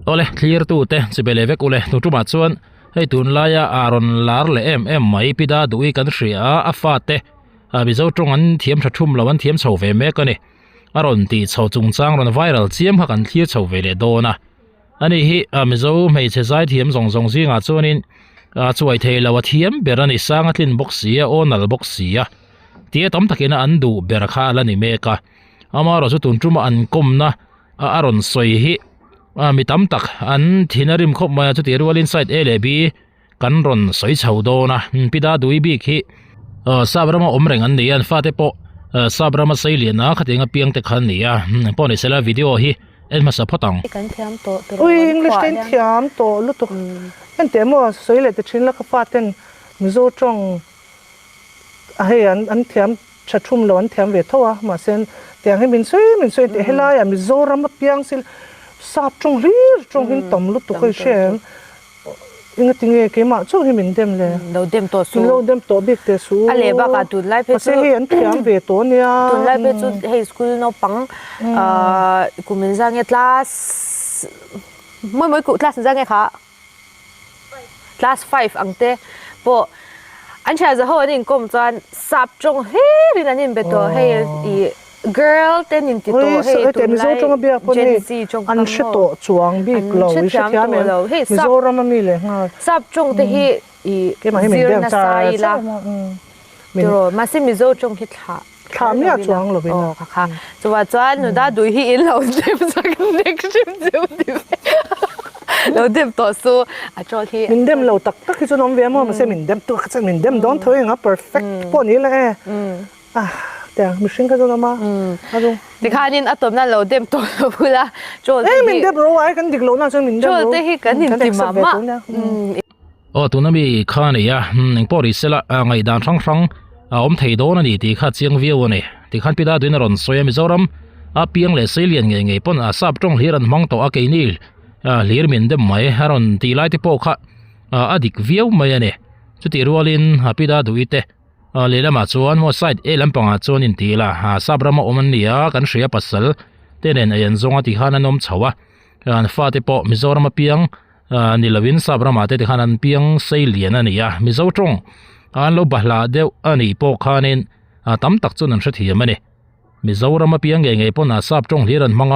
Awle thlir tu te chibe leh vek ule tu tumah chuan hei tunlaia a rawn lar leh em em mai pi da duh hi kan hria a a fate ah mizo tawng an thiam tha thum lo an thiam chho ve mek a ni a rawn tih chho chungchang rawn viral chiam kha kan thlir chho ve leh dawn a ani hi ah mizo hmeichhe zai thiam zawng zawng zingah chuanin ah chuai thei lo a thiam ber a ni sang a tlin bawk si a aw nal bawk si a tia tam takin a an duh ber kha a la ni mek a amaherawhchu tun tuma an kawmna a a rawn sawi hi ah mi tam tak an thin a rim khawp mai a chutih rualin side A leh B kan rawn sawi chho dawn a pi da dui bik hi ah sap rama awm reng an ni a an fate pawh ah sap rama sei lian a khatiang a piang te kha an ni a pawh ni sela video hi en hmasa phawt ang. Kan thiam tawh tawh Ui English te in thiam tawh lutuk enteh maw sawi leh ta thin la ka faten Mizo tawng a hei an an thiam tha thum lo an thiam ve tho a mahse tiang hi min sawi min sawi tih helaiah Mizoram a piang sil sap tawng hlir tawng hi tam lutuk a i hre em enga tinge keimah chauh hi min dem le lo dem tawh su min lo dem tawh bik teh su a leh bakah tunlai phei chu mahse hei an thiam ve tawh ania tunlai phei chu hei school naupang ahh kum inzah nge class mawi mawi class inzah nge kha. Class 5 ang te pawh an thian za ho an inkawm chuan sap tawng hlirin an inbe tawh hei i girl te an inti tawh hei tunlai Gen Z tawng an hre tawh chuang bik lo i hrethiam em Mizoram ami leh nghal sap tawng te hi i zir nasa ila tiraw mahse Mizo tawng hi thlah thlah miah chuang lo ina kha kha chuwa chuan nuda dui hi in lo dem sak nek hrim cheu ti ve lo dem tawh su a troll hi min dem lo tak tak hi chu awm ve maw mahse min dem tu kha chuan min dem dawn tho eng a perfect pawh ni la e ah tiang mihring kha chuan awm a a chu tikhanin a tawpna lo dem tawh lo bula troll te hi min dem ro ai kan dik lo na chuan min dem ro troll te hi kan in ti mah mah. Aw tuna mi kha a nei a, engpawh ri sela ngaihdan hrang hrang a awm thei dawn a ni tih kha a chiang viau a ni. Tikhan Pi Daduin a rawn sawi a, Mizoram a piang leh Seilian ngei ngei pawn a sap tawng hlir an hmang tawh a, keini hlir min dem mai a rawn tih lai te pawh kha a dik viau mai a ni. Chutih rualin Pi Daduii te lehlamah chuan maw side A lampangah chuan inti ila sap rama awm an ni a, kan hria pasal te nen ei an zawng a tikhan an awm chho a, an fate pawh Mizoram a piang ni lovin sap ramah te tikhan an piang sei lian a ni a, Mizo tawng an lo bahlah deuh a nih pawh khanin tam tak chuan an hrethiam a ni. Mizoram a piang ngei ngei pawn a sap tawng hlir an hmang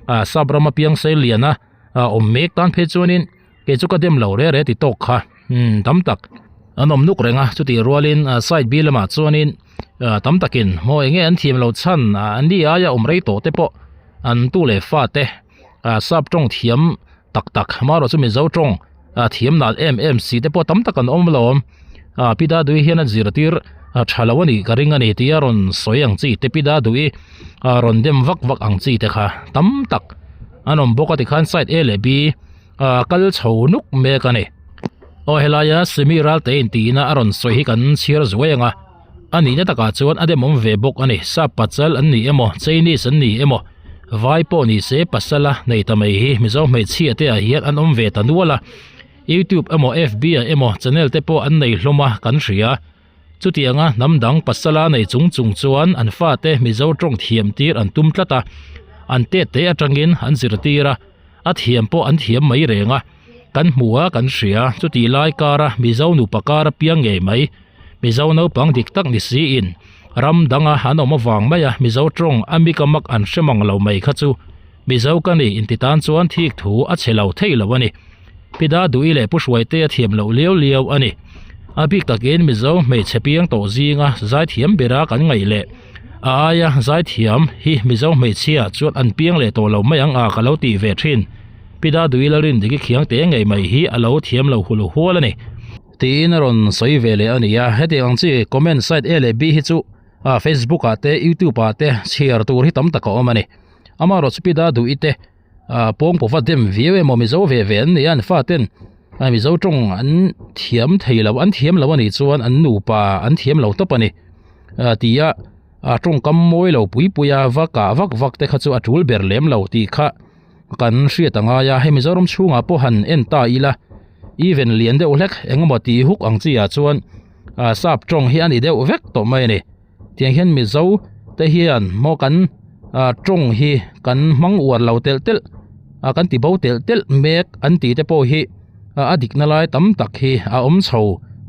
a, sap rama piang sei lian a awm mek tan phei chuanin kei chu ka dem lo re re ti tawk kha tam tak an awm nuk reng a, chutih rualin side B lamah chuanin tam takin maw eng nge an thiam lo chhan an ni aia awm rei tawh te pawh an tu leh fa te sap tawng thiam tak tak amaherawh chu mizo tawng a thiam nal em em si te pawh tam tak an awm lo a pi dadui hian a zirtir a tha lo a nih ka ring a ni tih a rawn sawi ang chi te pi dadui a rawn dem vak vak ang chi te kha tam tak an awm bawk a tikhan side A leh B a kal chho nuk mek a ni aw helaia semi ral te in tihna a rawn sawi hi kan chhiar zuai ang a a nihna takah chuan a demawm ve bawk a ni sap pasal an ni emaw Chinese an ni emaw vai pawh ni se pasal a nei ta mai hi Mizo hmeichhia te ah hian an awm ve ta nual a YouTube emaw F_B ah emaw channel te pawh an nei hlawm a kan hria chutianga hnam dang pasal a nei chung chung chuan an fate Mizo tawng thiam tir an tum tlat a an tet te atangin an zirtir a a thiam pawh an thiam mai reng a kan hmu a kan hria chutih lai kara Mizo nupa kar a piang ngei mai. Mizo naupang dik tak ni siin ram danga an awm avang mai a Mizo tawng a mik a mak an hre mang lo mai kha chu Mizo ka ni inti tan chuan thik thu a chhe lo thei lo a ni. Pi Daduhi leh Pu Hruaite a thiam loh liau liau a ni. A bik takin Mizo hmeichhe piang tawh zinga zaithiam bera kan ngaih leh a aia zaithiam hi Mizo hmeichhia chuan an piang leh tawh lo mai ang a ka lo tih ve thin. Pi Daduhi Lalrindiki khiangte ngei mai hi a lo thiam lo hul hual a ni. Tiin a rawn sawi ve leh a ni a, hetiang ang chi comment site A leh B hi chu ah Facebook ah te YouTube ah te chhiar tur hi tam tak a awm a ni. Amaherawh chu pi Daduhi te ah pawng pawh va dem viau emaw Mizo ve ve an ni a, an faten ah Mizo tawng an thiam thei lo an thiam lo a nih chuan an nupa an thiam lo tawp a ni ah tia ah tawngkam mawi lo pui pui a va kah vak vak te kha chu a tul ber lem lo tih kha kan hriat a ngai a, hei Mizoram chhungah pawh han en ta ila even lian deuh hlek engemaw tih huk ang chi ah chuan ah sap tawng hi a ni deuh vek tawh mai a ni tiang hian Mizo te hian maw kan ah tawng hi kan hmang uar lo telh telh. kan ti bo telh telh mek an tih te pawh hi a dikna lai tam tak hi a awm chho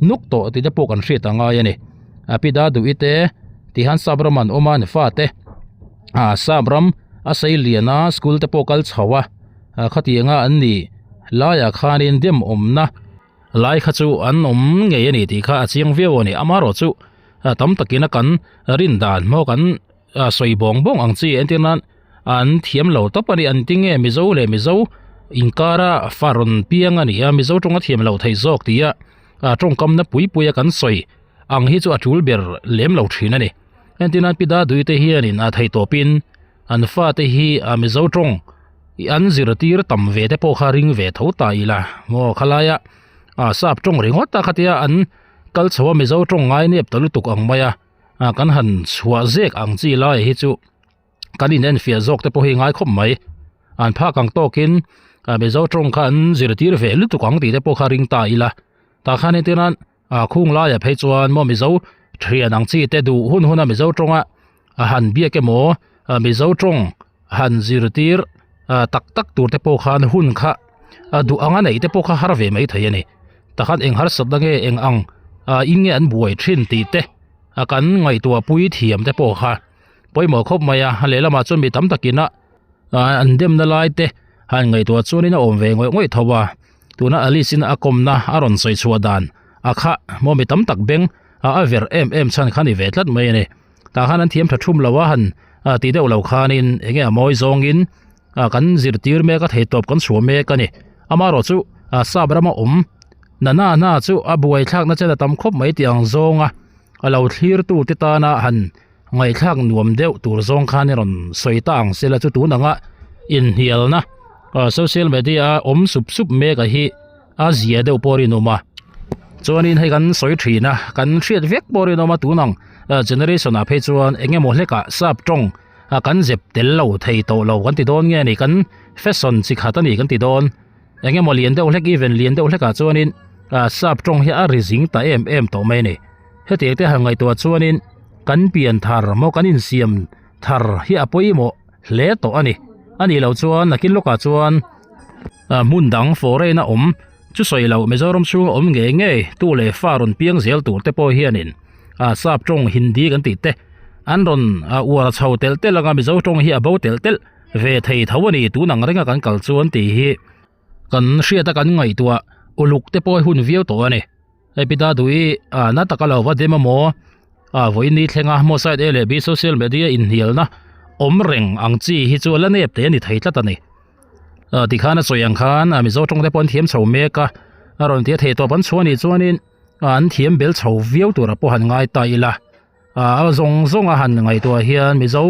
nuk tawh tih te pawh kan hriat a ngai a ni a pi da duh i te ti hian sap ram an awm a an fate ah sap ram a sei lian a school te pawh kal chho a khatianga an nih laiah khanin dem awmna. Lai kha chu an awm ngei a ni tih kha a chiang viau a ni. Amaherawh chu tam takin a kan rin dan maw kan sawi bawng bawng ang chi entir nan an thiam lo tawp a ni. An ti nge Mizo leh Mizo inkara fa rawn piang a ni a, Mizo tawnga thiam loh theih zawk tia tawngkamna pui pui a kan sawi ang hi chu a tul ber lem lo thin a ni. Entir nan Pi Daduite hianin a thei tawpin an fate hi Mizo tawng an zirtir tam ve te pawh kha ring ve tho ta ila maw khalaia ah sap tawng ringawt a khatia an kal chho a mizo tawng ngai nep ta lutuk ang mai a ah kan han chhuah zek ang chi lai hi chu kan in enfiah zawk te pawh hi ngai khawp mai an phak ang tawkin ah mizo tawng kha an zirtir ve lutuk ang tih te pawh kha ring ta ila tah khan entir nan ah khung laiah phei chuan maw mizo thian ang chi te duh hun hun a mizo tawnga a han biak emaw ah mizo tawng han zirtir ah tak tak tur te pawh khan hun kha a duh anga neih te pawh kha har ve mai thei a ni takhan eng harsatna nge eng ang ah in nge an buai thin tih te a kan ngaihtuah pui thiam te pawh kha pawimawh khawp mai a a lehlamah chuan mi tam takin a ah an demna lai te han ngaihtuah chuanin a awm ve ngawih ngawih tho a. Tuna Alice in a kawmna a rawn sawi chhuah dan a kha maw mi tam tak beng a a ver em em chhan kha ni ve tlat mai a ni. Tah khan an thiam tha thum lo a han ti deuh lo khanin enge a mawi zawngin kan zirtir mek a theitawp kan chhuah mek a ni. Amaherawh chu sap rama awm na na na chu a buaithlakna chen a tam khawp mai tih ang zawnga a lo thlirtu te tana han ngaihthlak nuam deuh tur zawng khan i rawn sawi ta ang sela chu tun anga inhnialna social media a awm sup sup mek a hi a zia deuh pawh rinawm a chuanin hei kan sawi thin a kan hriat vek pawh rinawm a tun ang generation ah phei chuan eng emaw hlekah sap tawng kan zep tel lo thei tawh lo kan ti dawn nge ni kan fashion chi khat a ni kan ti dawn eng emaw lian deuh hlek event lian deuh hlekah chuanin sap tawng hi a ri zing ta em em tawh mai a ni. Hetiang te han ngaihtuah chuanin kan pian thar maw kan insiam thar hi a pawimawh hle tawh a ni. A nih loh chuan nakin lawkah chuan hmun dang foreign a awm chu sawi loh Mizoram chhunga awm ngei ngei tu leh fa rawn piang zel tur te pawh hianin sap tawng Hindi kan tih te an rawn uar chho telh telh anga Mizo tawng hi a bo telh telh ve thei tho a ni tun ang renga kan kal chuan tih hi kan hriata kan ngaihtuah uluk te pawh hun viau tawh a ni. Hei pi Daduhi ah na taka lo va dem amaw ah vawiin ni thlenga maw side A leh B social media inhnialna awm reng ang chi hi chu la nep te a ni thei tlat a ni. Ah tikhan a sawi ang khan ah Mizo tawng te pawh an thiam chho mek a, a rawn ti a thei tawp an chhuah a nih chuanin ah an thiam bel chho viau tura pawh han ngai ta ila. Ah a zawng zawng a han ngaihtuah hian Mizo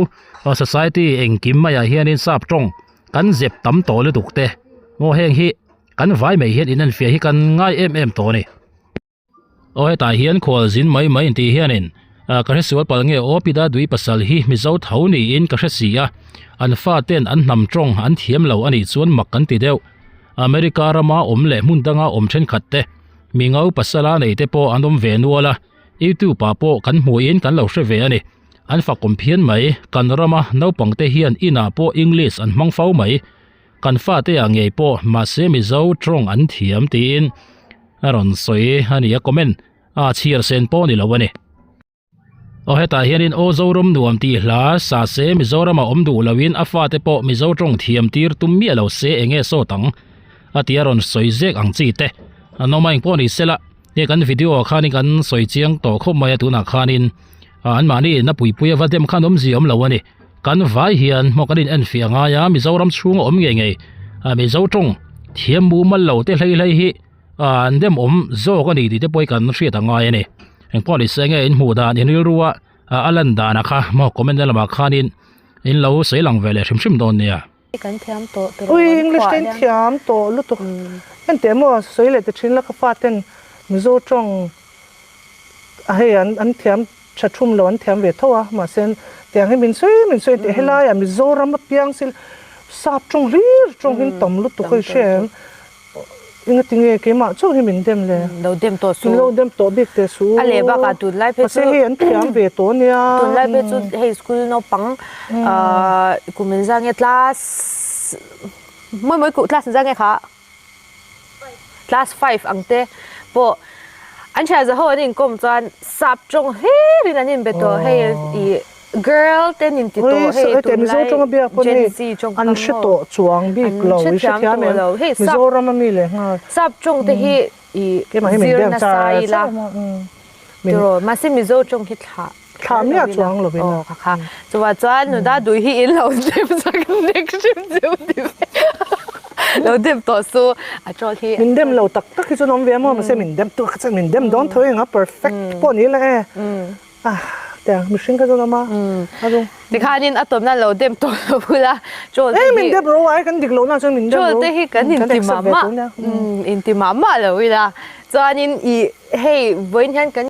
society engkim maiah hianin sap tawng kan zep tam tawh lutuk te maw heng hi Kan vai mai hian inenfiah hi kan ngai em em tawh a ni. Aw hetah hian khual zin mai mai intih hianin ka hre sual palh nge aw Pida Dui pasal hi Mizo tho niin ka hre si a, an faten an hnam tawng an thiam lo a nih chuan mak kan ti deuh. America rama awm leh hmun danga awm thenkhat te, Mingo pasala nei te pawh an awm ve nual a, YouTube ah pawh kan hmuhin kan lo hre ve a ni. An fakawm phian mai, kan rama naupangte hian inah pawh English an hmang fo mai. Kan fate ah ngei pawh mahse Mizo tawng an thiam tiin a rawn sawi a ni a comment a chhiar sen pawh ni lo a ni. Aw hetah hianin Aw Zoram nuam tih hla sa se Mizoram a awm duh loin a fate pawh Mizo tawng thiam tir tum miah lo se enge sawt ang a tia rawn sawi zek ang chi te an awm a engpawh ni sela hei kan video ah khanin kan sawi chiang tawh khawp mai a tunah khanin anmahni na puipui a va dem khan awmzia awm lo a ni. Kan vai hian hmaw kan in enfiah ngai a, Mizoram chhunga awm ngei ngei Mizo tawng thiam mumal lo te hlei hlei hi an dem awm zawk a ni tih te pawh hi kan hriat a ngai a ni. Engpawh ni se nge in hmuh dan in rilru a a lan dan a kha maw comment na lamah khanin in lo sawi lang ve leh hrim hrim dawn nia. Kan thiam tawh tawh Ui English te in thiam tawh lutuk enteh maw sawi leh ti thin la ka faten Mizo tawng a hei an an thiam tha thum lo an thiam ve tho a mahse tiang hi min sawi min sawi tih helai ah Mizoram apiang sil sap tawng hlir tawng hi an tam lutuk a i hria em. Engatinge keimah chauh hi min dem le? Lo dem tawh suh. Min lo dem tawh bik teh suh. A leh bakah tunlai phei chu. Mahse hei an thiam ve tawh ania. Tunlai phei chu hei school naupang kum in zan nge class Mawi mawi ku class zang nge kha? Class 5 ang te pawh an thian za ho an inkawm chuan sap tawng hlirin an inbe tawh hei i girl te an inti tawh hei tunlai Gen Z tawng an hre tawh chuang bik lo i hrethiam em Mizoram ami leh nghal sap tawng te hi i zir nasa ila tiraw mahse Mizo tawng hi thlah thlah miah chuang lovin aw kha kha chuwa chuan nuda dui hi in lo dem sak nek hrim cheu ti ve lo dem tawh su a troll hi min dem lo tak tak hi chuan awm ve maw mahse min dem tu kha chuan min dem dawn tho eng a perfect pawh ni la e ah tiang mihring kha chuan awm a a ru tikhanin a tawpna lo dem tawh lo bula troll te hi min dem ro ai kan dik lo na chuan min dem ro troll te hi kan inti mah mah inti mah mah lo ila chuanin i hei vawiin hian kan.